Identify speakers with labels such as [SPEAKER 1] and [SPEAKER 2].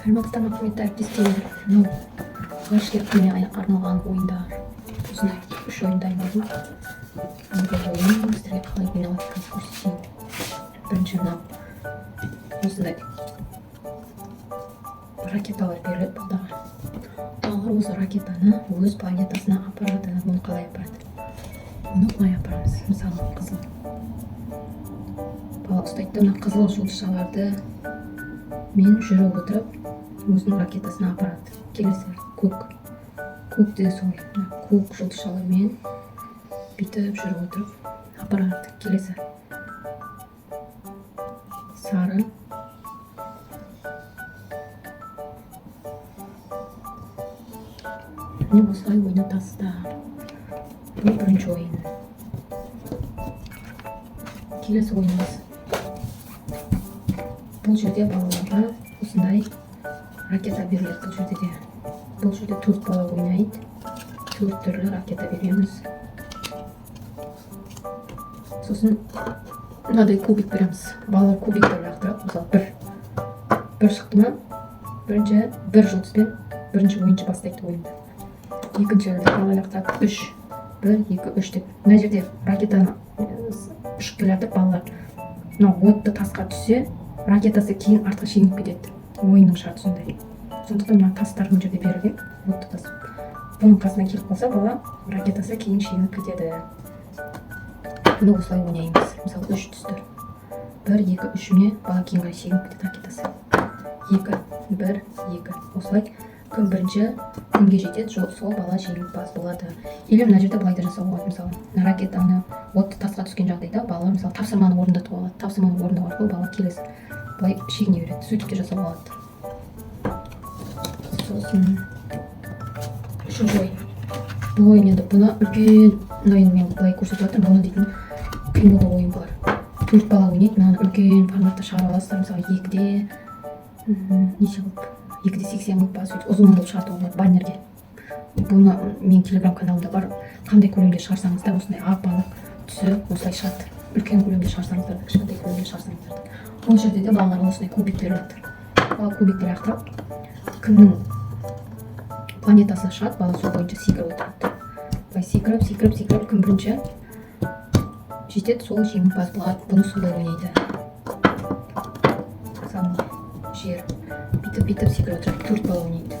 [SPEAKER 1] Саламатсыздар ма, құрметті әріптестер! Мынау ғарышкер күніне арналған ойындар. Осындай үш ойын дайындадым. Бұл ойын сіздерге қалай ойналады, қазір көрсетейін. Бірінші, мынау осындай ракеталар беріледі балдарға. Балалар осы ракетаны өз планетасына апарады. Оны қалай апарады? Оны былай апарамыз. Мысалы, қызыл бала ұстайды да, мына қызыл жұлдызшаларды мен жүріп отырып өзінің ракетасына апарады. Келесі көк. Көк те солай, мына көк жұлдызшалармен бүйтіп жүріп отырып апарады. Келесі сары. Міне, осылай ойнатасыздар. Бұл бірінші ойын. Келесі ойынымыз: бұл жерде балаларға осындай ракета беріледі. Бұл жерде төрт бала ойнайды. Төрт түрлі ракета береміз. Сосын мынадай кубик береміз. Балалар кубиктер лақтырады. Мысалы, бір бір шықты ма, бірінші бір жұлдызбен бірінші ойыншы бастайды ойынды. Екінші бала лақтырады: үш, бір, екі, үш деп. Мына жерде ракетаны ұшып келе жатып, балалар мынау отты тасқа түссе, ракетасы кейін артқа шегініп кетеді. Ойынның шарты сондай. Сондықтан мына тастар мына жерде берілген, отты тас. Бұның қасына келіп қалса бала, ракетасы кейін шегініп кетеді. Бұны осылай ойнаймыз. Мысалы, үш түсті: бір, екі, үш. Міне, бала кейін қарай шегініп кетеді ракетасы. Екі, бір, екі. Осылай кім бірінші күнге жетеді, сол бала жеңімпаз болады. Или мына жерде былай да жасауға болады. Мысалы, мына ракетаны отты тасқа түскен жағдайда балалар, мысалы, тапсырманы орындатуға болады. Тапсырманы орындау арқылы бала келесі былай шегіне береді. Сөйтіп те жасауға болады. Сосын үшінші ойын. Бұл ойын енді, бұны үлкен, мына енді мен былай көрсетіп жатырмын, бұны дейтін қимылды ойын бар. Төрт бала ойнайды. Мынаны үлкен форматта шығарып аласыздар. Мысалы, екіде неше қылып, 2,80 қылып па, сөйтіп ұзын қылып шығартуға болады баннерге. Бұны менің Телеграм каналымда бар. Қандай көлемде шығарсаңыз да, осындай ап анық түсі осылай шығады. Үлкен көлемде шығарсаңыздар да, кішкентай көлемде шығарсаңыздар да. Бұл жерде де балаларға осындай кубик беріледі. Бала кубикті лақтырады. Кімнің планетасы шығады, бала сол бойынша секіріп отырады. Былай секіріп, секіріп, секіріп, кім бірінші жетеді, сол жеңімпаз болады. Бұны солай ойнайды. Мысалы, жер, бүйтіп, бүйтіп секіріп отырады. Төрт бала ойнайды.